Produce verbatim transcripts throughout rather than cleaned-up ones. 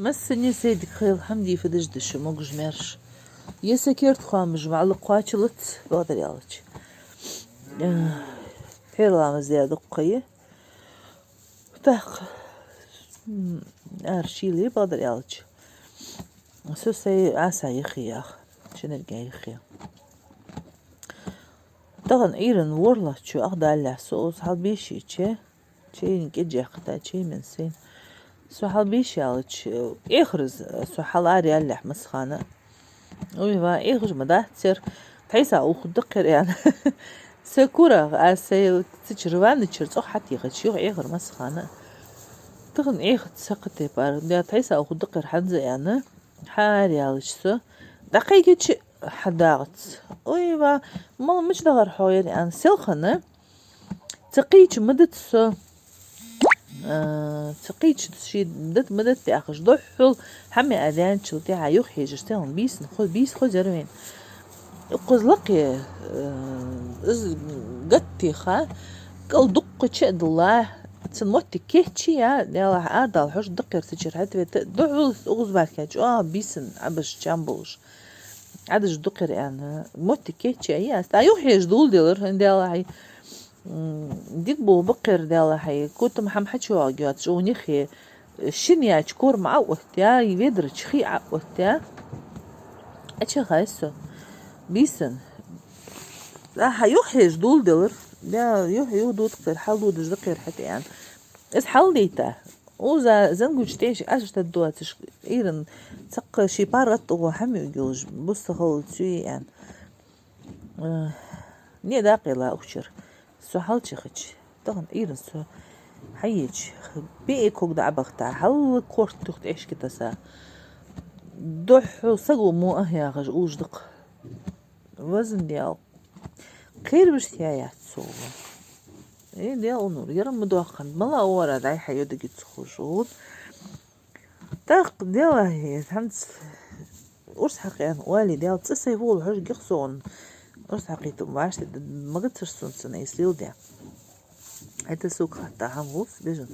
Массане а сайре дика хийла, хьамдий фу деш да шо, могаш-маьрша. Е са керда хоамаш мел кхоачалац, бакъдар аьлча. Э, пхьера ламаз даь дукха я. ТӀаккха, м, ара шийла я, бакъдар аьлча. Со сай Ӏаса яхе яха, шиннарга яхе. Тахан Ӏуйрийна ворхӀлагӀча шу ах даллалехь со, укхаза хьалбийшача, чайна кӀезига яьккхийтта, чай ма йий сайна. Со хьалбийша ялча, эхараз со хьал ара яллалехь массахана. Ой, ва, эхаш ма дацар, тхьайса ухаргда-кх ер, аьнна. Са курагӀа, аз сай цу чура ванна чура цӀогӀа хьатӀехача, юха эхар массахана. Тахан эхац са кхы тайпара, да, тхьайса ухаргда-кх ер хӀанз, аьнна. Хьаара ялча со, дӀакхайкача хьадагӀац. Ой, ва, мала мича дахар хьогӀ ер, аьнна, селхан. Ца кхийча ма дац со. Э, ца кхийча ший дат ма дац яхаш, духхьал хӀама а даьнначул тӀехьагӀа юхахьежаш, селхан бийсан хо-, бийса хозар вайна. Укхаза лакхе, э, из гатта теха, кӀал дукха чу а дилла, цун моттиг кийчъяь, Даьллахьа, арадала хьожаргда-кх ер цу чура хьатӀавета, духхьал укхаза баьхкача, а, бийсан Ӏобаш чам болаш. Ӏадаш дукха ер, аьнна, моттиг кийчъяь, аз тӀа юхахьежа доладелар, хӀана, Даьллахьа, м, дика болх ба-кх ер, Даьллахьа, котам хӀама хьачуйоагӀаргйоацаш, укх нихе, шин яьча корам Ӏооттаяь, ведарча хий Ӏооттаяь. Ӏочухай со. Бийсан. ТӀаккха юхахьежа доладелар. Да, юха, юха дувц-кх ер, хьалдодаш да-кх ер хьатӀа, аьнна. Из хьалдайта. Укхаза зангуча тӀехьашка Ӏочутаддоацаш, Ӏуйрийна цхьаккха ший паргӀата тӀагӀо хӀама юаргйолаш, бус ца хилац цу, аьнна. Э, не дакъайла укх чура. Со хьалчухаьчача, тахан Ӏуйрийна со хьаеча, беа ког дӀа а бахийта, хьал корта юха тӀехьашка тесса. Духхьал саго мо а яхаш уллаш да-кх. Везан Даьла, кхерабеш яц со. Э, Даьла, Онур, ер ма доаккхалда, мала а вара дӀай-хьай йодагица хужуд. ТӀаккха, Даьллахьа, хӀанз урс хьакха аьнна оале, Даьла, цӀи сай хул хьожаргья-кх сона. Урс хьакхийта вӀаштӀехьа магацар сона цунна, из леладе. ХӀаьта сога хатта хӀама гӀулакх бежан.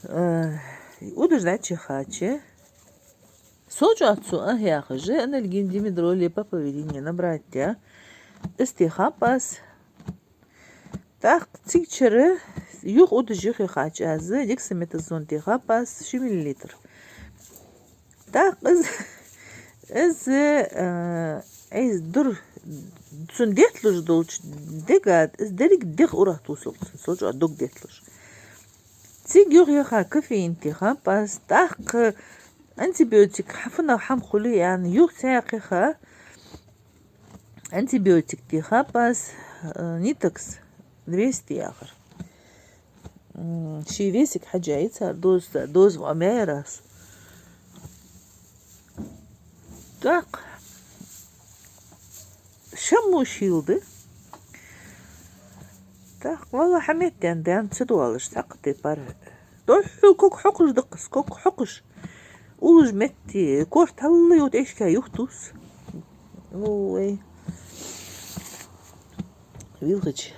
Э, удаш дӀачухаьчача, со чӀоагӀа цу а яхаш, анальгин димедрол лепоповирин набрать яь, из техаб аз. ТӀаккха цигачара юха удаш юхахьежача, аз дексаметазон техаб аз ши миллилитр. ТӀаккха из, из, э, из дур, цун детталуш долча дега, из деррига дегӀ урагӀ тувсалда цун, со чӀоагӀа дог детталуш. Цига юхаяха кофеин техаб аз, тӀаккха антибиотик, хьафана хӀама хуле, аьнна, юха цхьаькха яха, антибиотик техаб аз, э, Нитокс двести яхар. М, ший весага хьежжа яр цар, доза, доза ма ма яр аз. ТӀаккха шаммо шийла да. ТӀаккха, валлахӀи, хьаметтен даьнна ца доалаш, цхьаккха тайпара. Духхьал ког хьокхаш да-кх из, ког хьокхаш. Уллаш метте, корта хьалла йола тӀехьашка юхатувс. Ой. Вилхача,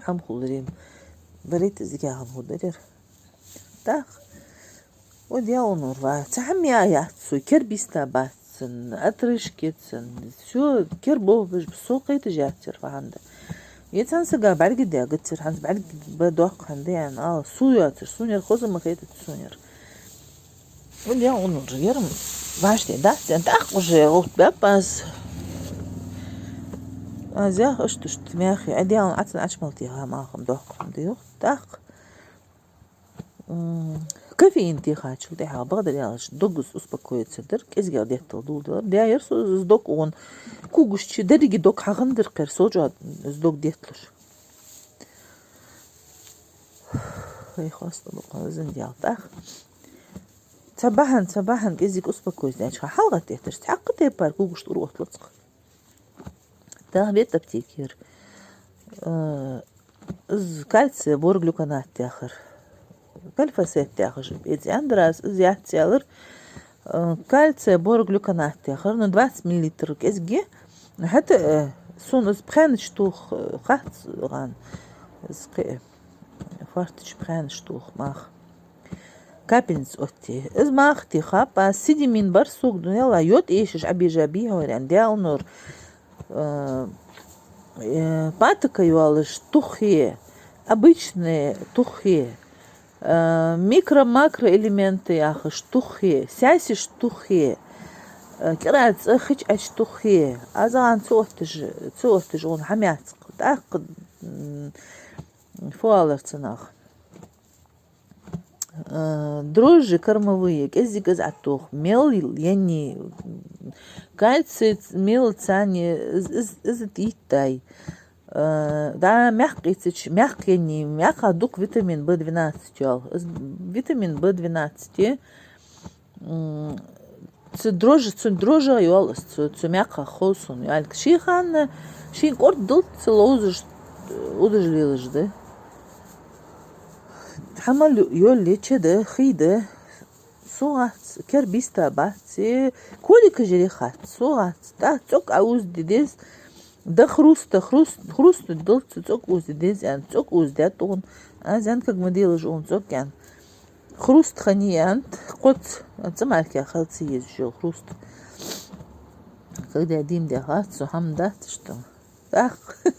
хӀама хуларе, барайта из дикагӀа хӀама хургдар ер. ТӀаккха, о, Даьла, Онур, ва, цхьа хӀама яц со, кер бийста бац цун, отрыжка я цун, всё, кер бохабеш ба, со кхеташ яц ер фу хӀама да. Е цхьан сага бӀаргадайгацар, хӀанз бӀаргадайна доккха хӀама да аьнна, ала, со яцар, сона ер хоза ма хетац, сона ер. О, Даьла, Онур, ер вӀаштӀехьа дац аьнна, тӀаккха уже гӀовттабаьб аз. Аз яхар иштта, иштта мехе, а, Даьла, Ӏа цунна Ӏочумал теха, малхам доккха хӀама да юха. ТӀаккха, м, кофеин техачул тӀехьагӀа, бакъдар аьлча, дог из успокоиться дар, кӀезигагӀа деттал доладелар. Даьра со из дог укхун когаш чу, деррига дог хьахиннадар-кх ер, со чӀоагӀа из дог детталуш. Ай, хоастам ба-кх, везан Даьла, тӀаккха. Цхьа бахьан, цхьа бахьан кӀезига успокоиться даьча хана хьалгӀаттаэттар, цхьаккха тайпара когашта ура отталац-кх. ТӀаккха ветаптекера, э, из кальция борглюконат яхар. Кальфосет яхаш, эцӀендар аз, из яц аьлар. Э, кальция борглюконат яхар, ну, двадцать миллилитров кӀезига. ХӀаьта, э, сона из пхаьнаш тоха, э, хац гӀан. Из кхы, э, фартача пхаьнаш тоха маха. Капельница оттае. Из мах тӀехьа, пӀа сидимин бар сога, ну, яла, йод эшаш Ӏобежа бий хьо, аьнна, Даьла нур. Э, э, патока йолаш туххе, обычные туххе, э, микро-макроэлементы яхаш туххе, сясеш туххе, э, кӀира цӀа хич ач туххе. Аз гӀан цу отташ, цу отташ гӀун хьамяцкъ. ТӀаккха, м, фу алар цунах. Э, дрожжи кормовые, кӀеззиг из ӀотӀатох, мел енни, кальций, мел царни, из, из, из тӀа йиттай. Э, да, мякх ийцача, мякх енни, мякха дукха витамин Б двенадцать йола. Из витамин Б двенадцать, м, цу дрожжи, цу дрожжа йола из, цу, цу мякха хов сона, яьлга. Ший хана, ший кӀорда дулт цу ловзаш, удаш лелаш да. Хьамал йолле, ча да, хий да, согӀац, кер биста бац, э, колика жире хац, согӀац, тӀа цӀок а узде деза, да хруста, хруст, хруста дулт цу цӀок узде деза, аьнна, цӀок узде тӀун, а зен как ма делаш ун цӀок, аьнна. Хруст хани, аьнна, кхоц, цӀа марке хал ца езаш йола хруст. Когда дим де хац, со хьам дац, что? ТӀаккха,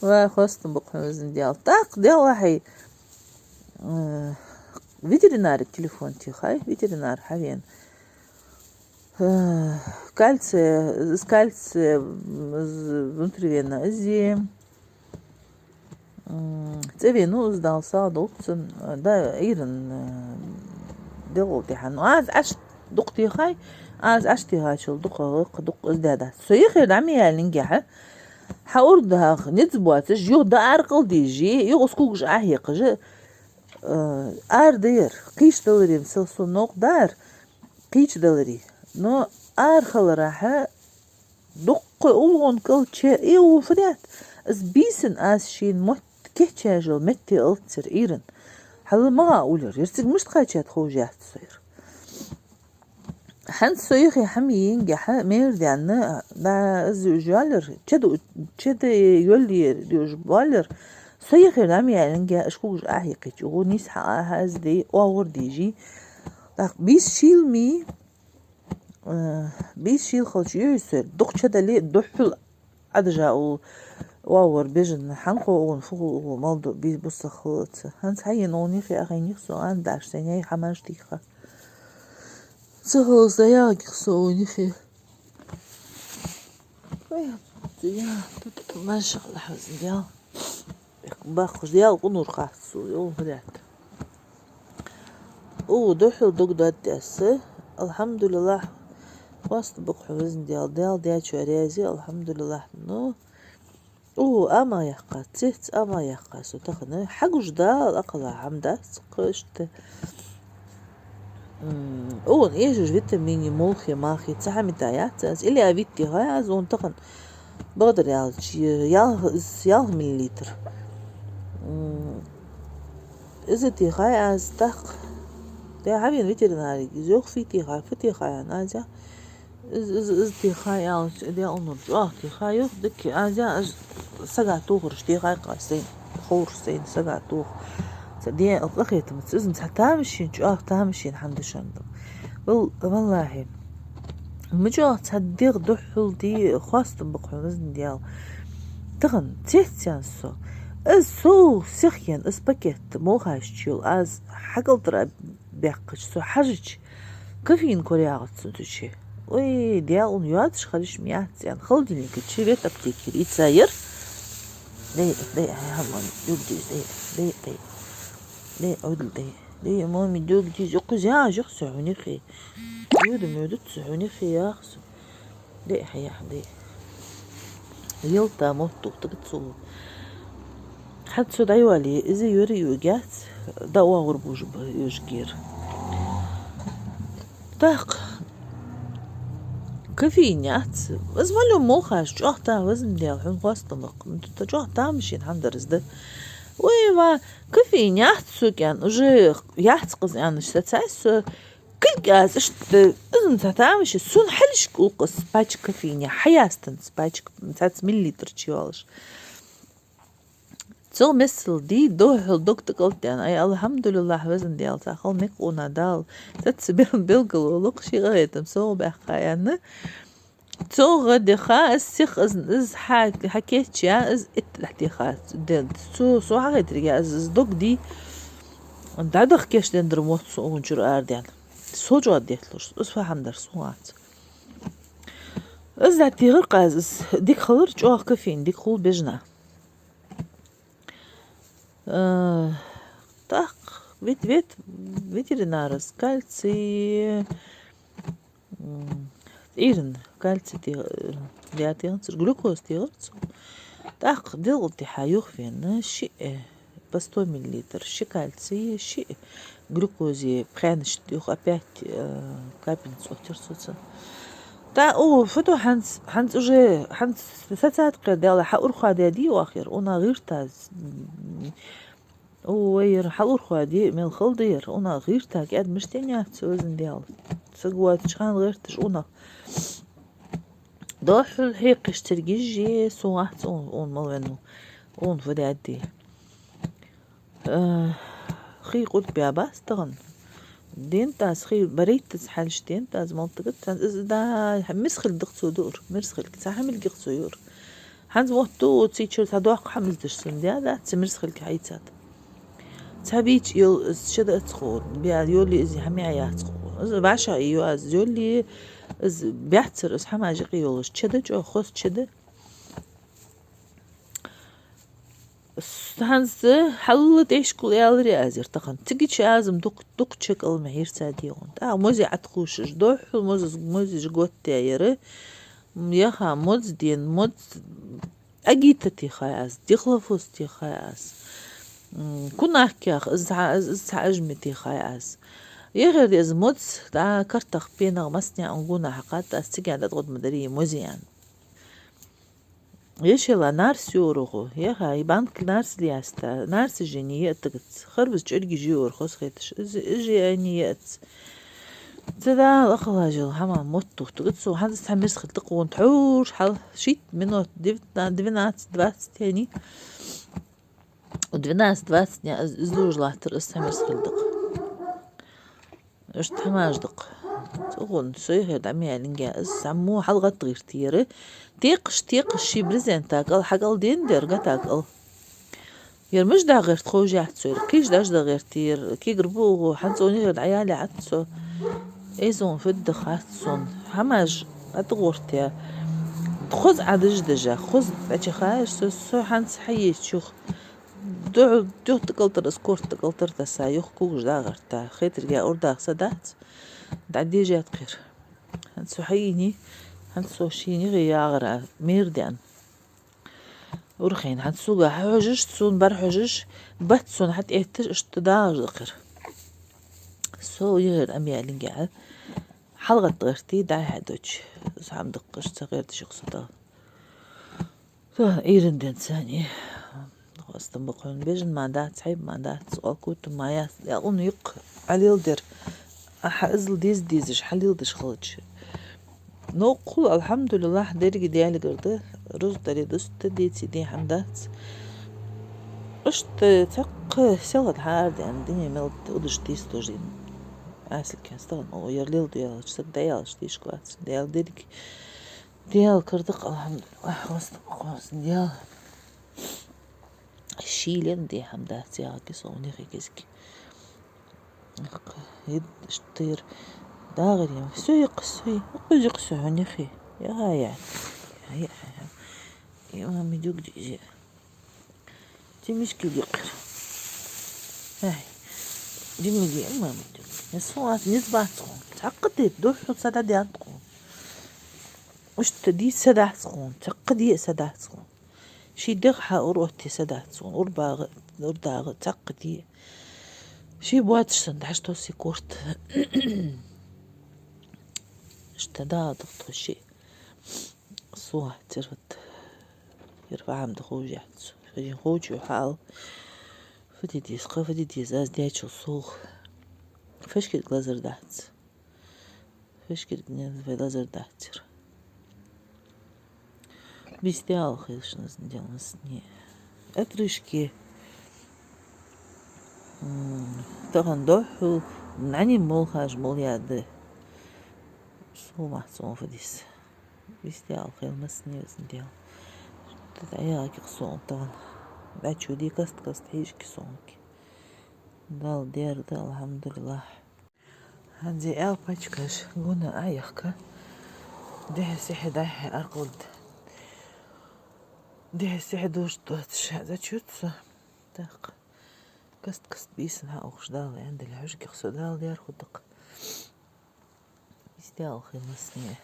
ва, хоастам ба-кх хьона, везан Даьла. ТӀаккха, Даьла хьай, э, ветеринара телефон техай, ветеринар хьавена. Э, кальция, из кальция, м, из внутривенно, из, м, цӀавена, ну, из Дала сагӀа долда цун, э, да, Ӏуйран, э, дегӀал тӀехьа. Ну, аз Ӏаш дукха техай, аз Ӏаш техачул дукха гӀо-кх, дукха из даьдац. Со юххера дӀа ма яьллинге хьа, хьа урдах низ боацаш, юха дӀа аркъал дийжи, юха из когаш Ӏохьекхаш, э, ара даяр, кхийча даларе, сел со новкъа дар, кхийча даларе. Но ара хиларахьа, дуккха улгӀун кӀал чу, э, уфрят, из бийсан аз шийна мотт кийчъяь йола метте алцар Ӏуйран. Хьал магӀа уллар, ер цига мишта кхаьчад ховш яц со ер. ХӀанз со юхе хьама йиенге хьа, мер даьнна, да, из уж йоаллар, ча да, ча да йоллар, уж боаллар. Со юхера дӀа ма яьллинге, аш когаш Ӏохьекхача, гӀо нийса хьа а хьа, из де, оагӀув дийжи. ТӀаккха бийса шийла ма йий, э, бийса шийла хилча юхьи сер, дукха ча дале, духхьал Ӏадажа ул оагӀув бежан, хьанкхо ун фу гӀо мел ду, бийса бусах хилац. ХӀанз хьаена ун юхе ахьийна юх со, ан даш сайна яй хьамаш тийха. Ца хилац да ягӀагих со ун юхе. Ой, я, тут машах лахьаз, я. Баккхаш Даьла къинойх хац цо, йолхарет. О, духхьал дог даттӀаьсса, алхьамдулиллахӀ, хоастам ба-кх хьона, везан Даьла, Даьла даьчоа раьза, алхьамдулиллахӀ. Ну, о, ама яьккха, цец ама яьккха со тахан. Хьагуш Дала акхала хӀама дац-кх иштта. М, укхун эшаш витамини, молхи, махи ца хьамита яц аз. Или а витти хай аз укхун тахан. Бакъдар аьлча, ялх, ялх миллилитр. М, из а техай аз тӀаккха. Де хьавена ветеринарига, из йоах, фу техай, фу техай аьнна, аз яхар. Из, из, из техай аьлча, Даьла нур, чӀоагӀа техай, йоах, дика, аз яхар, аз сага тохараш техай-кх аз сайна, ховраш сайна сага тоха. Цхьа де, къахетамца, из цхьа тамашийна, чӀоагӀа тамашийна хӀама да шоана. Вал-, валлахӀи. Ма чӀоагӀа цхьа дегӀ духхьал де, хоастам ба-кх хьона, везан Даьла. Тахан цецъяьнна со. Из со сихъяьнна, из пакет, молхаш чуйола, аз хьакӀалтӀара баьккхача, со хьажача, кофеин кораьгӀац цун цу чу. Ой, Даьла, ун йоацаш хариш ма яц, аьнна, холодильника чу ветаптекера ийца яр. Дай, дай, ай, хӀама, югдиз, дай, дай, дай. Дай, Ӏудл, дай. Дай, моми, югдиз, юккъуз яхаш, юх со хьунихи. Юда мюдат со хьунихи, яхаш. Дай, хьаяхь, дай. Елта моттух тага цул. ХӀанз цо дӀайоалае, из юри югяц, да оагӀур бужа ба южгир. ТӀаккха кофеин яц. Из малюм молхаш, чӀоагӀа та, везан Даьла, хьона хоастам ба-кх. Та чӀоагӀа тамашийна хӀама дар из да. Ой, ва, кофеин яц, сога аьнна, уже яц-кх из аьнна, сацай со. Кулг аз иштта, из цхьа тамашийна, сона хьалхашка улкъас пачка кофеин, хьаястан пачка, цхьацца миллилитр чуйоалаш. Цо мессал дий, духхьал дог тӀакӀалтдаьнна. Ай, алхьамдулиллахӀ, везан Даьла, цхьа хала мекъона Дала. Цаца бел-, белгалволу-кх ши къахетам сов баьккха аьнна. Цо гӀа деха, из сиха, из, из хьа-, хьакечъяь, из итталахь деха. Де-, цо, со хьахетарга, из, из дог дий, дӀадахкаш дендара мотт со онгун чура арадаьнна. Со жоп детталуш, из фу хӀама дар, со вац. Из дӀатехар-кх аз, из дика хилар, чӀоагӀа кофейни дика хул бежана. Э, тӀаккха вет-, вет-, ветеринарас кальций, м, Ӏуйран кальций те-, э, даь техар цо, глюкоза техар цо. ТӀаккха делкъа тӀехьа юхавенна, шиъ, э, по сто миллилитр, ши кальций, шиъ глюкоза пхьенаш юха опять, э, капельница оттаяр цо цунна. ТӀаккха, о, фу ду хӀанз, хӀанз уже, хӀанз сацад-кх ер, Даьла, хьа урхадаь дий оаха ер, унах гӀиртаз. О, вай, ер хьа урхаде, мел хала да ер, унах гӀиртаг кӀаьда мишта яц, везан Даьла. Саг воацача хана гӀерташ унах. Духхьал хьекхаш цергиже, со вац ун, ун мала венна, ун фу даьдий. Э, хий къурд баьбац тахан. ДентӀас хий барайтаза хьаьлча, дентӀас малтагат цхьан из да, мирс хилга дакъа цо дуур, мирс хилга, цхьа хьамилгих цо юур. ХӀанз мотт ду, цу чура цхьа доккха хӀама из деш сона даь дац, цу мирс хилга хьайцад. Цхьа бийча йол из чада ац хьона, бя йоли из хьамя яц хьона. Из вӀашагӀ йо аз йоли, из баьццара из хӀама жикъи йолаш чада, чӀоагӀа хоза чада. С-, хӀанз хьалла тӀехьашкал аьлар аз ер тахан. Цигача аз-м дукха, дукха чакал ма хьийрца дегӀун. ТӀаккха мозе Ӏатхушаш, духхьал мозаш, мозаш готта яра. М, яха, моз ден, моз Агита техай аз, дихлофос техай аз. М, кунахкех, из цхьа, из, из цхьа ажми техай аз. Егер из моз, да, картах пенах массане а гуна хьакхад, аз цига дӀатӀагӀоргма дарий мозеян. Ешела нарс юруху, яха, и банк нарс лиаста, нарс жени е тагц, харбаз чӀерги жиор хос хеташ, из, из же ани ец. Ца Дала ахалажал хӀама мотт тухтуг. Цо хӀанз цхьа мирс хилла тӀаккха вон тхьур хьал шийтта минут, девятна-, двенадцать двадцать яьннай. Двенадцать двадцать яьннай из, из луж латтар, из цхьа мирс хилла тӀаккха. Иштта хӀамаш да-кх. Цу гӀун со йихьар дӀа ма яьллинге, из цхьа мо хьалгӀатта гӀертара. Текхаш, текхаш ший брезента кӀал, хьа кӀал ден дер, гата кӀал. Ер мишта дагӀерта ховш яц цо ер, кхийча дӀа дагӀертара, кегар бугӀу, хӀанз цунна йихьар дӀаяле Ӏад цо. Эзон фуд да хац сона. ХӀамаш а тӀагӀортаяь. Хоза Ӏадажа дажа, хоза дӀачахаеш со, со хӀанз хьаеча юха. Духьал, духьал тӀакӀалтар, аз корта тӀакӀалтар таса, юха когаш дагӀарта. Хетарга урдах са дац, дӀадежат кхер. ХӀанз со хьайийний, хӀанз со шийна гӀе ягӀара мер даьнна. Урхийна хӀанз сога хьожаш, сона бар хьожаш, бац сона хьатӀаэтташ, иштта дагӀаш да кхер. Со йихьар ам ялинге а, хьалгӀатта гӀертий, дӀа-хьа дочу. Из хӀама даккхаш ца гӀерташ юха со дагӀа. Со Ӏуйран денз цхьаьна. Хостам ба кхоьн бежан ма дац, хьайба ма дац, алкутам ма яц, дӀаун юккъе Ӏалил дер. Ахьа изал деза-дезаш хьалил деш хилча. Новкъа хул, алхьамдулиллахӀ, дерриге Даьлагара да, рузкъа тӀаре дуста деций, дехьа ма дац. Иштта цхьаккха селхана хьаарадаьнна, дуне мел удаш тийса дождина. Асликенца тахана, о, яр лел ду яьлча, саг дӀаяьлча тийшка вац, Даьла дерриге. Даьла кара да-кх, алхьамдулиллахӀ, хостам ба кхоьн Даьла. Шийла де хӀама дац, яхаги со, хьунехи кизги. Ах, хӀид иштта тӀера дагӀар ям. Всё, йикх, всё, йикх, йикх, всё, хьунехи. Яха, я. Я, я, я. Я, мами, дюк дизе. Ти мискил йикхир. Ай. Димиди, мами, дюк. Я, со ат, низ бац хьона. Цхьаккха де, духхьал са дӀадаьннад хьона. Иштта де са дац хьона. Цхьаккха де са дац хьона. Ший дегӀ хьа ур отте са дац хьона, ур багӀа, ур дагӀа, цхьаккха де. Ший боацаш санна дӀаштоссе корта. Иштта дагӀа дагӀа тхо ши. Со церват. Ер фу хӀама да ховш яц. Хажин ховчу хьал. Фу де деза, кха фу де деза, аз дечул сох. Фашкирг лазар дац. Фашкирг не вай лазар дац ер. Бистял хилшназ делнас не. Отрыжки. М, тахан духхьал нани молхаш мол яда. Сумах цунфа дис. Вистел хил масне зиндел. Тата аяки хсон тахан. Дачу ди каст-каст хьижки сонки. Дала дер да, алхьамдулиллах. ХӀанз аьлла пачкаш гуна а яхка. Дехьа-сехьа дӀахьа аркъалда. Дехьа-сехьа душ доацаш зачут со. Так. Каст-каст бийсан хьаухаш Дала, яндали хьужгих со Дала дер худакх. Истял хи масне.